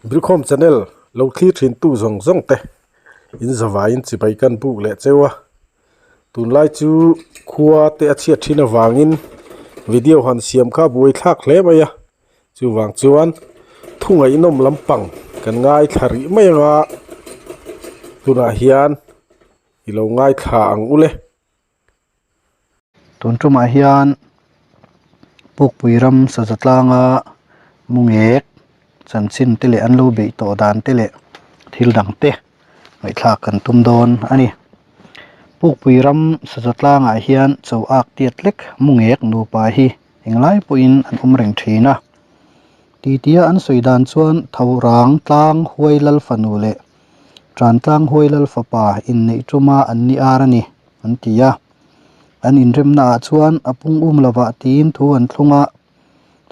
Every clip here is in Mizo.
Bilkhawm channel lo thlir thin tu zawng zawng te in zavaiin chibai kan buk leh cheu a tunlai chu khua te a chhiat thin avangin video han siam kha buai thlak hle mai a chuvang chuan thu ngaihnawm lampang kan ngaithla rih mai anga tunah hian i lo ngaithla ang u le. Tun tumah hian Pukpui ram saza tlanga mu ngek chanchin te leh an lo beih tawh dan te leh thil dang te ngaihthlak kan tum dawn a ni. Pukpui ram saza tlangah hian cho ak tiat lek mu ngek nupa hi englai pawhin an awm reng thin a. Titia an sawi dan chuan tho rang tlang huai lal fanu leh tan tlang huai lal fapa inneih tuma an ni ar a ni. an ti a an inremna ah chuan a pung um lovah tiin thu an thlung a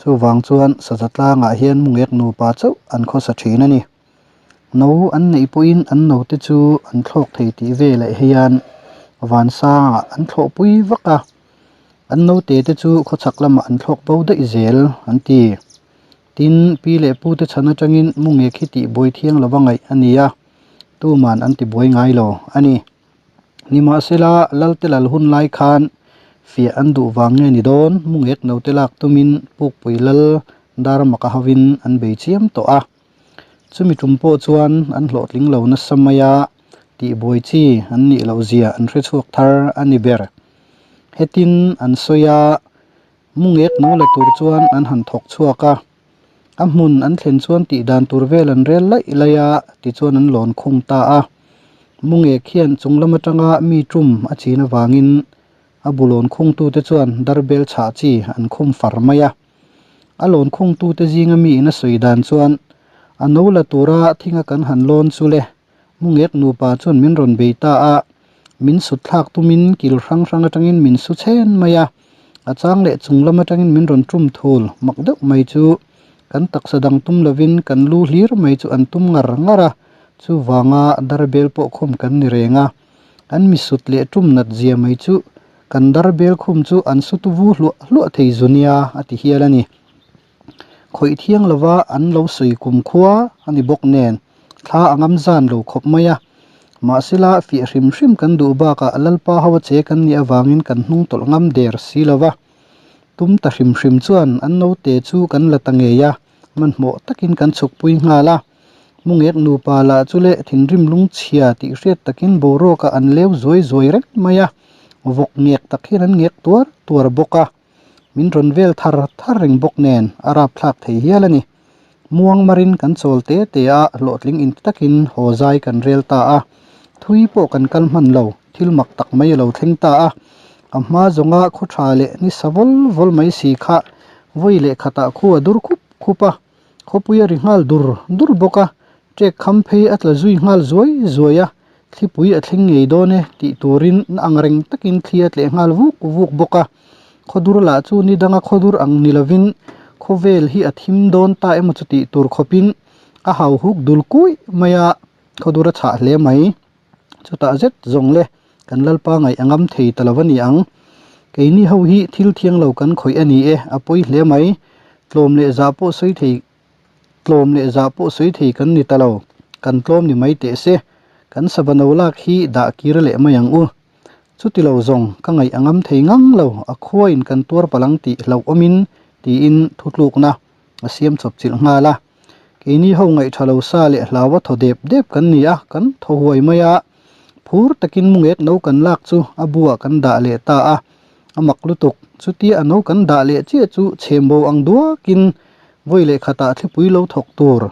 chuvang chuan saza tlangah hian mungek nupa chauh an khawsa thin a ni no an neih pawhin an no te chu an thlawk thei tih velah hian vansangah an thlawh pui vak a an naute te chu khawchhak lamah an thlawk bo daih zel an ti tin pi leh pu te chhan atangin mungek hi tih buai thiang lova ngaih a ni a tuman an ti buai ngai lo a ni. Nimahsela, Lalte lal hun lai khan fiah an duh vang nge ni dawn, mungek note lak tumin Pukpui Lal Darmaka hovin an bei chiam tawh a. Chumi tum pawh chuan an hlawhtling lo nasa mai a, tihbuai chi an nih loh zia an hre chhuak thar a ni ber. Hetin an sawi a, mungek no la tur chuan an han thawk chhuak a. A hmun an thlen chuan tih dan tur vel an rel laih laih a tichuan an lawn khung ta a. Mungek hian chung lam atanga mi tum a chin avangin a bu lawn khungtute chuan darbel chhah chi an khum far mai a. A lawn khungtute zinga miin a sawi dan chuan a no la tura thinga kan han lawn chu le Mungek nupa chuan min rawn bei ta a, min sut thlak tumin kil hrang hrang atangin min su chhen mai a, a chang leh chung lam atangin min rawn tum thul mak deuh mai chu kan taksa dang tum lovin kan lu hlir mai chu an tum ngar ngar a, chuvanga darbel pawh khum kan ni reng a, an mi sut leh tum nat zia mai chu kan darbel khum chu an su tu vu hluah hluah thei zu nia a ti hial a ni. Khawih thiang lova an lo sawi kum khua a ni bawk nen thla a ngam zan lo khawp mai a. Mahsela fiah hrim hrim kan duh bakah Lalpa ho a che kan nih avangin kan hnung tawlh ngam der si lova. Tum ta hrim hrim chuan an naute chu kan la ta ngei a, hmanhmawh takin kan chhukpui nghal a. Mungek nupa lah chu leh thinrim lungchhia tih hriat takin boruakah an leu zuai zuai reng mai a, vawk ngek tak hian an ngek tuar tuar bawk a. Min rawn vel thar thar reng bawk nen a rapthlak thei hial a ni. Muang marin kan chawl te te a, hlawhtling in takin haw zai kan rel ta a. Thui pawh kan kal hman lo, thil mak tak mai a lo thleng ta a. A hma zawnga khaw tha leh ni sa vawl vawl mai si kha vawi leh khatah khu a dur khup khup a, khawpui a ri nghal dur dur bawk a, ṭek kham phei a tla zui nghal zuai zuai a, Thlipui a thleng ngei dawn e tih turin na ang reng takin thli a tleh nghal vuk vuk bawk a. Khawdur lah chu ni danga khawdur ang ni lovin khawvel hi a thim dawn ta emaw chu tih tur khawpin a hau huk dul kuih mai a, khawdur a chhah hle mai. Chutah zet zawng le kan Lalpa ngaih a ngam thei ta lo a ni ang. Keini ho hi thil thiang lo kan khawih a ni e, a pawi hle mai. Tlawm leh zah pawh sawi thei Tlawm leh zah pawh sawi thei kan ni ta lo, kan tlawm ni mai teh se, kan sava no lak hi dah kir leh mai ang u. Chuti lo zawng ka ngaih a ngam thei ngang lo, a khuain kan tuar palh ang tih hlauh awmin tiin thutlukna a siam chawp chilh nghal a. Keini ho ngaih tha lo sa leh hlau a thaw dep dep kan ni a, kan thaw huai mai a, phur takin mungek no kan lak chu a buah kan dah leh ta a, A mak lutuk, chutia a no kan dah leh chiah chu chhem bo ang duakin vawi leh khatah thlipui lo thawk tur.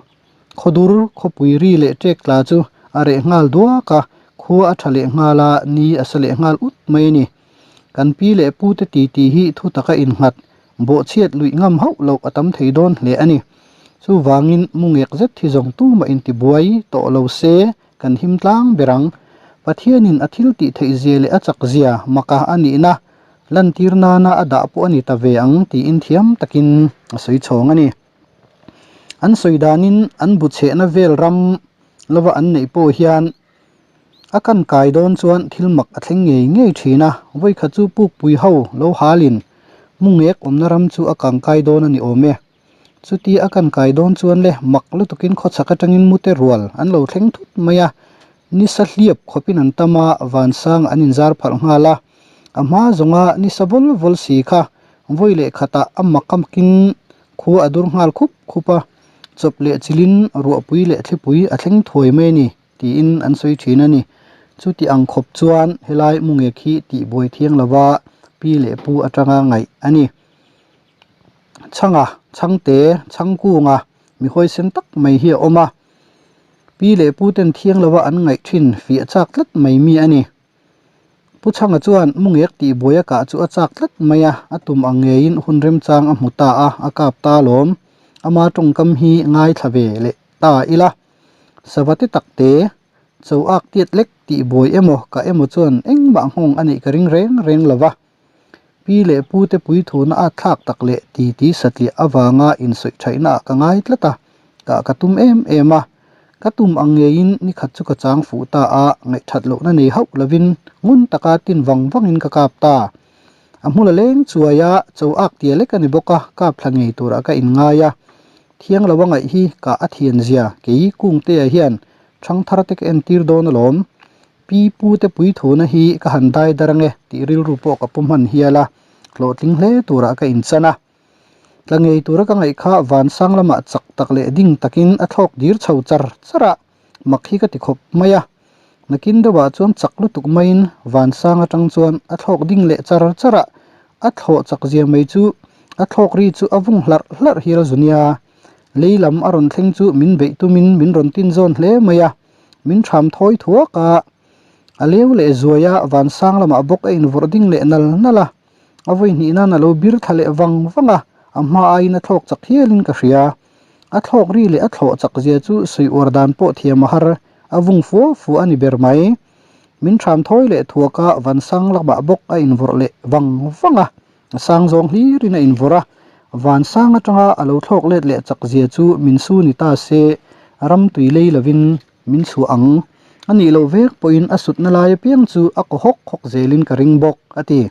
Khawdur, khawpui ri leh ṭek tla chu a reh nghal duak a, khua a ṭha leh nghal a, ni a sa leh nghal ut mai a ni. Kan pi leh pu te titi hi thu taka innghat, bawhchhiat luih ngam hauh loh a tam thei dawn hle a ni. Chuvangin mu ngek zet hi zawng tumah intibuai tawh lo se, Kan him tlang ber ang. Pathianin a thil tih theih zia leh a chak zia maka a nihna lantir nana a dah pawh a ni ta ve ang tiin thiam takin a sawi chhawng a ni. An sawi danin an bu chhehna vel ram lova an neih pawh hian a kan kai dawn chuan thil mak a thleng ngei ngei thin a, vawikhat chu pukpui ho lo halin mungek awmna ram chu a kangkai dawn a ni awm e. Chuti a kan kai dawn chuan le mak lutukin khawchhak atangin mute rual an lo thleng thut mai a, nisa hliap khawpin an tam a, vansang an inzar phalh nghal a. A hma zawnga nisa vawl vawl si kha vawi leh khatah a mak a makin khua a dur nghal khup khup a, chawp leh chilhin ruahpui leh thlipui a thleng thuai mai a ni tiin an sawi thin a ni. Chuti ang khawp chuan helai mungek hi tihbuai thiang lova pi leh pu atanga ngaih a ni. Chhanga, Chhangte, Chhangkunga mi huaisen tak mai hi a awm a, pi leh pu ten thiang lova an ngaih thin fiah chak tlat mai mi a ni. Pu Chhanga chuan mungek tih buai a kah chu a chak tlat mai a, a tum ang ngeiin hun remchang a hmu ta a, a kap ta alawm. Ama tawngkam hi ngaithla ve leh ta ila. Sava te tak te, cho ak tiat lek tih buai emaw kah emaw chuan engmah nghawng a neih ka ring reng reng lo va. Pi leh pu te puithuna a thlak tak leh titi satliah avanga insawi thaihna ah ka ngai tlat a, kah ka tum em em a. Ka tum ang ngeiin nikhat chu ka chang fuh ta a, ngaihthat lohna nei hauh lovin ngun taka tin vang vangin ka kap ta. A hmul a leng chuai a, cho ak tia lek a ni bawk a, kap thla ngei turah ka inngai a. Thiang lo a ngaih hi kah a thian zia kei Kungtea hian Thangthar te ka entir dawn alawm. Pi pu te pui thuna hi ka han dai dar ange tih rilru pawh ka pu hman hial a, hlawhtling hle turah ka inchan a. Tla ngei tura ka ngaih kha vansang lamah chak tak leh ding takin a thlawk dir chho char char a, mak hi ka ti khawp mai a. Nakin deuhah chuan chak lutuk maiin vansang atang chuan a thlawk ding leh char char a, a thlawh chak zia mai chu a thlawk ri chu a vung hlarh hlarh hial zu nia. Lei lam a rawn thleng chu min beih tumin min rawn tin zawn hle mai a. Min ṭham thawi thuak a, a leu leh zuai a, vansang lamah bawk a invawrh ding leh nal nal a, a vawi hnih nan a lo bir thla leh vang vang a, a hma aiin a thlawk chak hialin ka hria. A thlawk ri leh a thlawh chak zia chu sawi uar dan pawh thiam a har, a vung fua fua a ni ber mai. Min ṭham thawi leh thuak a, vansang lamah bawk a invawrh leh vang vang a, a sang zawng hlirin a invawrh a, vansang atanga a lo thlawk let leh chak zia chu min su ni ta se, ram tui lei lovin min chhuah ang. A nih loh vek pawhin a sutna lai apiang chu a kaw hawk hawk zelin ka ring bawk, a ti.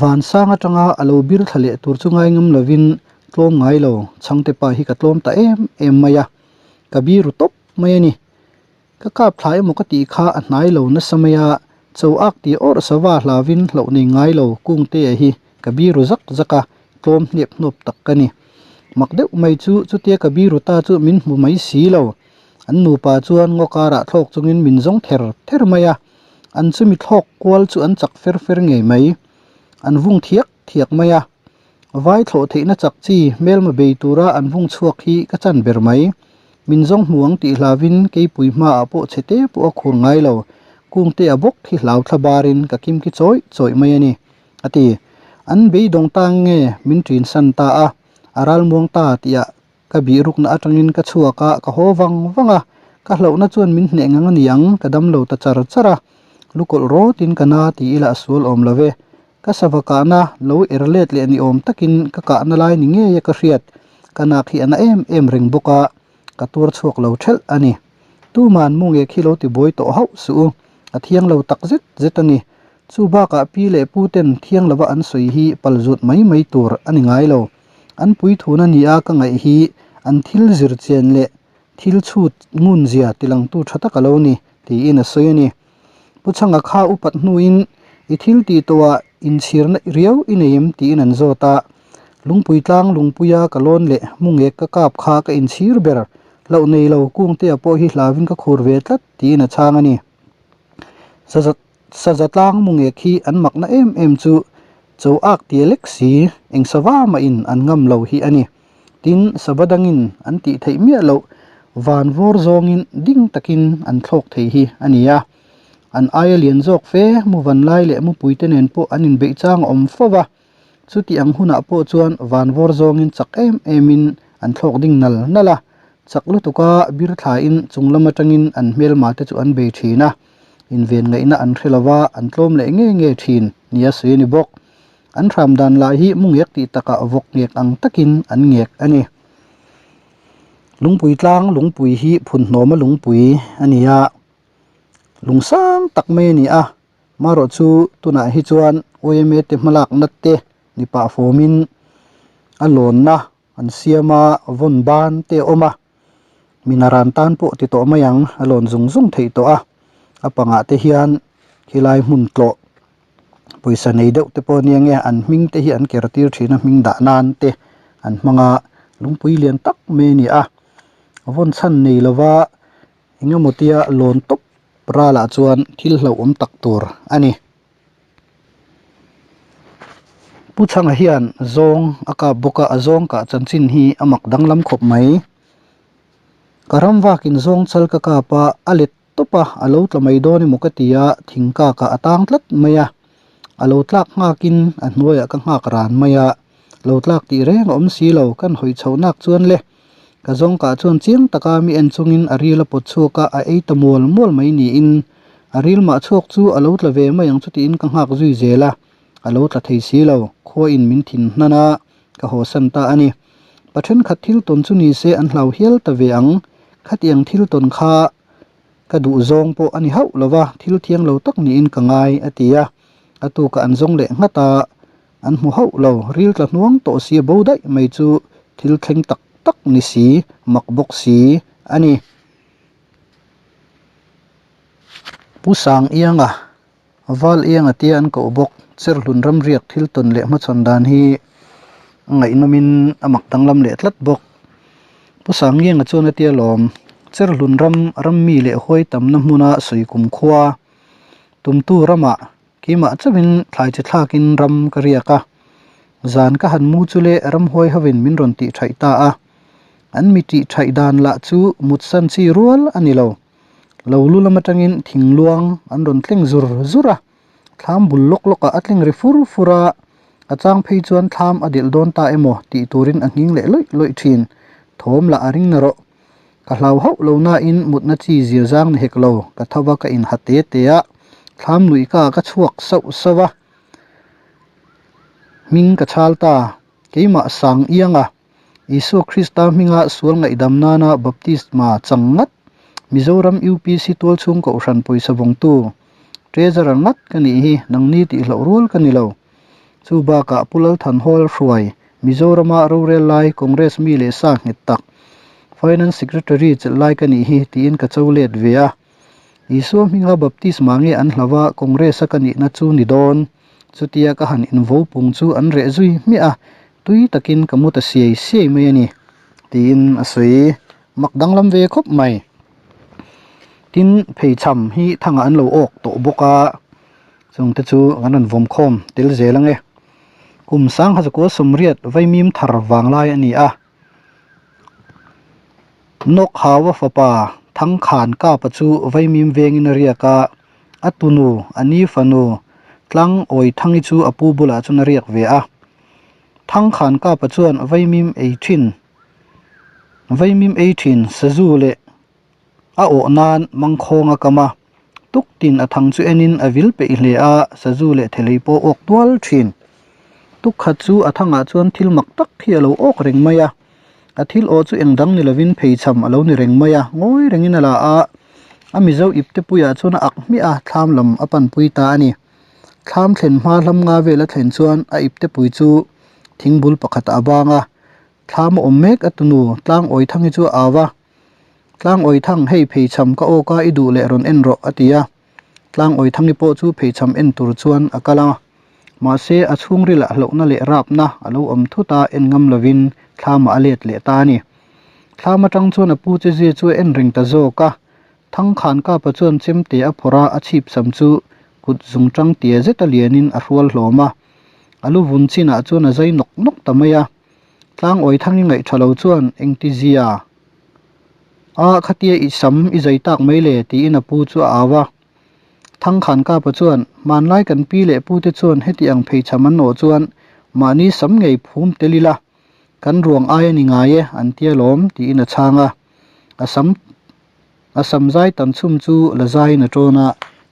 Vansang atanga a lo bir thla leh tur chu ngaingam lovin tlawm ngai lo, chhangte pa hi ka tlawm ta em em mai a, ka biru tawp mai a ni. Ka kap thla emaw ka tih kha a hnai lo nasa mai a, cho ak tih awrh sava hlavin hlauh nei ngai lo Kungtea hi ka biru zak zak a, tlawm hniap hnuap tak ka ni. Mak deuh mai chu chutia ka biru ta chu min hmu mai si lo. An nupa chuan ngaw karah thlawk chungin min zawng ther ther mai a, an chumi thlawk kual chu an chak fer fer ngei mai. An vung thiak thiak mai a, Vai thlawh theihna chak chi hmelma bei tura an vung chhuak hi ka chan ber mai. Min zawng hmu ang tih hlavin keipui hmaah pawh chhe te pawh a khur ngai lo. Kungte a bawk hi hlau thla barin ka kim ki chawih chawih mai a ni, a ti. An beidawng ta nge min ṭin san ta a, a ralmuang ta tihah Ka bih rukna atangin ka chhuak a, ka haw vang vang a, ka hlauhna chuan min hneh ngang a ni ang, ka dam lo ta char char a, lukawlh rawtin ka na ti ila a sual awm lo ve. Ka sava kahna lo er let leh ni awm takin ka kahna lai ni ngei a ka hriat, ka nak hi a na em em reng bawk a, ka tuar chhuak lo thelh a ni. Tuman mu nge khi lo ti buai tawh hauh suh u, a thiang lo tak zet zet a ni. Chu bakah pi leh pu ten thiang lova an sawi hi pal zut mai mai tur a ni ngai lo. An puithun a ni a ka ngaih hi an thil zir chian leh thil chhut ngun zia tilangtu tha tak a lo ni tiin a sawi a ni. Pu Chhanga kha upat hnuin i thil tih tawhah inchhirna riau i nei em tiin an zawt a. Lungpui tlang lungpuia ka lawn leh mungek ka kap kha ka inchhir ber hlauh nei lo kungtea pawh hi hlavin ka khur ve tlat tiin a chhang a ni. Saza tlang mu ngek hi an makna em em chu cho ak tia lek si eng sava mahin an ngam lo hi a ni. Tin, sava dangin an tih theih miah loh van vawr zawngin ding takin an thlawk thei hi a ni a. An aia lian zawk fe mu van lai leh mupui te nen pawh an inbeih chang a awm fo va. Chuti ang hunah pawh chuan van vawr zawngin chak em emin an thlawk ding nal nal a, chak lutuka bir thlain chung lam atangin an hmelma te chu an bei thin a, inven ngaihna an hre lova an tlawm leh nge nge thin nia sawi a ni bawk. An hram dan lah hi mu ngek tih takah vawk ngek ang takin an ngek a ni. Lungpui tlang lungpui hi phunhnawma lungpui a ni a, lung sang tak mai a ni a. Marawh chu tunah hi chuan yma te hmalakna te ni pah fawmin a lawnna an siam a, vawn ban te a awm a, minaran tan pawh ti tawh mai ang a lawn zung zung theih tawh a, a pangah te hian khilai hmun tlawh pawisa nei deuh te pawh ania nge an hming te hi an ker tir thin a hming dah nan te an hmang a lungpui lian tak mai a ni a vawn chhan nei lova engemaw tia lawn tawp ralah chuan thil hlauhawm tak tur a ni. Pu Chhanga hian zawng a kap bawk a a zawng kah chanchin hi a mak danglam khawp mai. Ka ram vakin zawng chal ka kap a a let tawp a, a lo tla mai dawn emaw ka ti a, thing kakah a tang tlat mai a. A lo tlak nghakin a hnuaiah ka nghak ran mai a, lo tlak tih reng a awm si lo, kan hawi chhoh nak chuan le. Ka zawngkah chuan chiang taka mi en chungin a ril a pawt chhuak a, a ei ta mual mual mai niin a ril mah chhuak chu a lo tla ve mai ang chu tiin ka nghak zui zel a, a lo tla thei si lo, khuain min thin hnan a, ka haw san ta a ni. Pa thenkhat thil tawn chu ni se an hlau hial ta ve ang, khatiang thil tawn kha ka duh zawng pawh a ni hauh lo va, thil thiang lo tak niin ka ngai a ti a, a tukah an zawng leh nghat a. An hmu hauh lo, ril tla hnuang tawh si a bo daih mai chu thil thleng tak tak ni si, mak bawk si a ni. Pu Sang Ianga, Val Ianga tia an koh bawk, Cherhlun ramriak thil tawn leh hmachhawn dan hi a ngaihnawmin a mak danglam leh tlat bawk. Pu Sang Ianga chuan a tia lawm, Cherhlun ram rammi leh huai tamna hmuna sawi kumkhua tumtu ramah Keimah chauhin thlai chi thlakin ram ka riak a, zan ka han mu chu le ramhuai hovin min rawn tih thaih ta a. An mi tih thaih dan lah chu mutsan chi rual a ni lo. Lo lu lam atangin thingluang an rawn tleng zur zur a, thlam bul lawk lawkah a tleng ri fur fur a, a chang phei chuan thlam a delh dawn ta emaw tih turin a nghing leh lawih lawih thin. Thawm lah a ring na rawh. Ka hlau hauh lo nain mutna chi zir zang ni hek lo, ka tho va ka inha te te a, thlam nuih ka ka chhuak sauh sauh a, hming ka chhal ta, keimah sang ianga Isua Krista hminga sual ngaihdam nana baptisma chang ngat, Mizoram UPC tualchhung kohhran pawisa vawngtu, Treasurer ngat ka nih hi nangni tihloh rual ka ni lo. Chu bakah Pu Lalthanhawl hruai Mizorama rorel lai Congress mi leh sa nghet tak Finance Secretary chelh lai ka nih hi tiin ka cho let ve a. Isua hminga baptisma nge an hlau a Congress a ka nihna chu ni dawn. Chutia ka han invo pung chu an reh zui hmiah a, tui takin ka mu ta siai siai mai a ni tiin a sawi mak danglam ve khawp mai. Tin pheichham hi thangah an lo awk tawh bawk a. Chungte chu kan rawn vawm khawm tel zel ange. Kum sangha zakua sawmriat vaimim thar vang lai a ni a. Nawk Hawa fapa Thangkhan Kapa chu vaimim vengin a riak a, a tunu a ni fanu Tlang Awithangi chu a pu bulah chuan a riak ve a. Thangkhan Kapa chuan vaimim ei thin vaimim ei thin sazu leh A awh nan mangkhawng a kam a, tuk tin a thang chu enin a vil peih hle a, sazu leh thelei pawh awk tual thin. Tuk khat chu a thangah chuan thil mak tak hi a lo awk reng mai a, a thil awh chu eng dang ni lovin pheichham a lo ni reng mai a, ngawi rengin a la a, a mizo ipte puiah chuan a ak hmiah a, thlam lam a panpui ta a ni. Thlam thlen hma hlam nga vel a thlen chuan a ipte pui chu thingbul pakhatah a bang a, thlam a awm mek a tunu tlang awithangi chu a au a. Tlang Awithang, hei pheichham ka awk a, i duh leh rawn en rawh, a ti a. Tlang Awithangi pawh chu pheichham en tur chuan a kal a. Mahse, a chhungrilah hlauhna leh rapna a lo awm thut a, en ngam lovin thlamah a let leh ta a ni. Thlam atang chuan a pu che zia chu a en reng ta zawk a. Thangkhan Kapa chuan chemte a phawrh a, a chhipsam chu kut zungtang tia zeta lianin a hrual hlawm a. A lu vun chinah chuan a zai nawk nawk ta mai a. Tlang Awithangi ngaih tha lo chuan engtizia a khatia i sam i zai tak mai le tiin a pu chu a au a. Thangkhan Kapa chuan hmanlai kan pi leh pu te chuan heti ang pheichham an nawh chuan mahni sam ngei phum tel ila kan ruang ai a ni ngai e an tia lawm tiin a chhang a. A sam a sam zai tan chhum chu la zaiin a tawn a,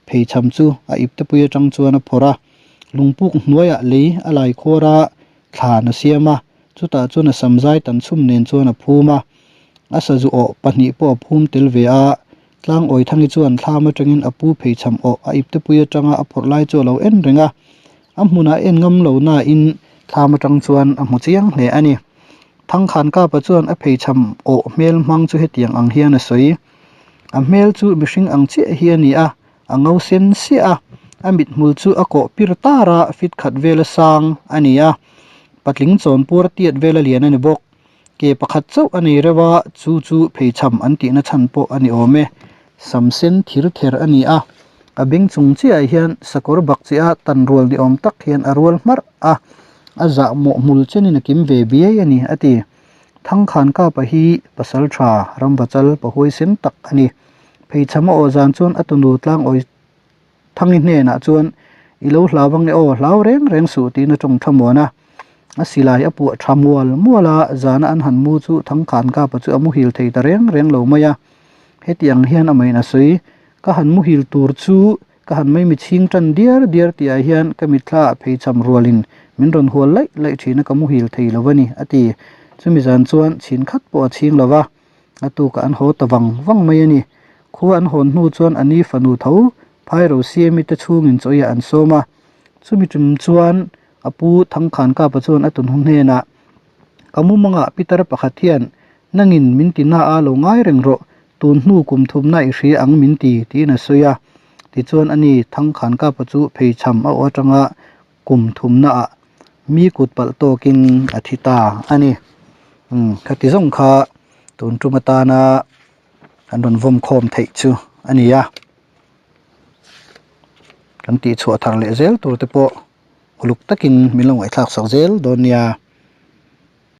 pheichham chu a iptepui atang chuan a phawrh a. Lungpuk hnuaiah lei a lai khuar a, thlan a siam a, chutah chuan a sam zai tan chhum nen chuan a phum a, a sazu awh pahnih pawh a phum tel ve a, tlang Awithangi chuan thlam atangin a pu pheichham awh a iptepui atanga a phawrh lai chu a lo en reng a, a hmunah en ngam lo nain thlam atang chuan a hmu chiang hle a ni. Thangkhankapa chuan a pheichham awh hmel hmang chu hetiang ang hian a sawi. A hmel chu mihring ang chiah hi a ni a, a ngo sen siah a, a mithmul chu a kawh pir tar a, fit khat vela sang a ni a, patling chawnpur tiat vela lian a ni bawk. Ke pakhat chauh a nei reuh a, chu chu pheichham an tihna chhan pawh a ni awm e. Sam sen thir ther a ni a, a beng chung chiahah hian sakawr bak chiah a tan rual ni awm tak hian a rual hmarh a, a zah mawh hmul chenin a kim ve biai a ni, a ti. Thangkhankapa hi pasal tha, ramvachal pahuaisen tak a ni. Pheichham a awh zan chuan a tunu tlangawi Thangi hnenah chuan, I lo hlau ang e aw, hlau reng reng suh tiin a tawng tha muan a. A silai a puah tha mual mual a, zana an han mu chu Thangkhankapa chu a muhil thei ta reng reng lo mai a. Heti ang hian a main a sawi, Ka han muhil tur chu ka han mai mitchhing tan diar diar tihah hian ka mitthla ah pheichham rualin min rawn hual laih laih thin a ka muhil thei lo a ni, a ti. Chumi zan chuan chhin khat pawh a chhing lo va. A tukah an haw ta vang vang mai a ni. Khua an hawn hnu chuan a ni fanu tho Phairo Siami te chhungin chawiah an sawm a. Chumi tum chuan a pu Thangkhankapa chuan a tunhu hnenah, Ka mumangah pitar pakhat hian nangin min ti na a lo ngai reng rawh, tun hnu kum thumna i hria ang min ti, tiin a sawi a. Tichuan a ni Thangkhankapa chu pheichham a aw atanga kum thumnaah mi kut palh tawkin a thi ta a ni. Umm khati zawng kha tun tum atana an rawn vawm khawm theih chu a ni a. Kan tih chhuah thar leh zel tur te pawh uluk takin min lo ngaihthlak sak zel dawn nia.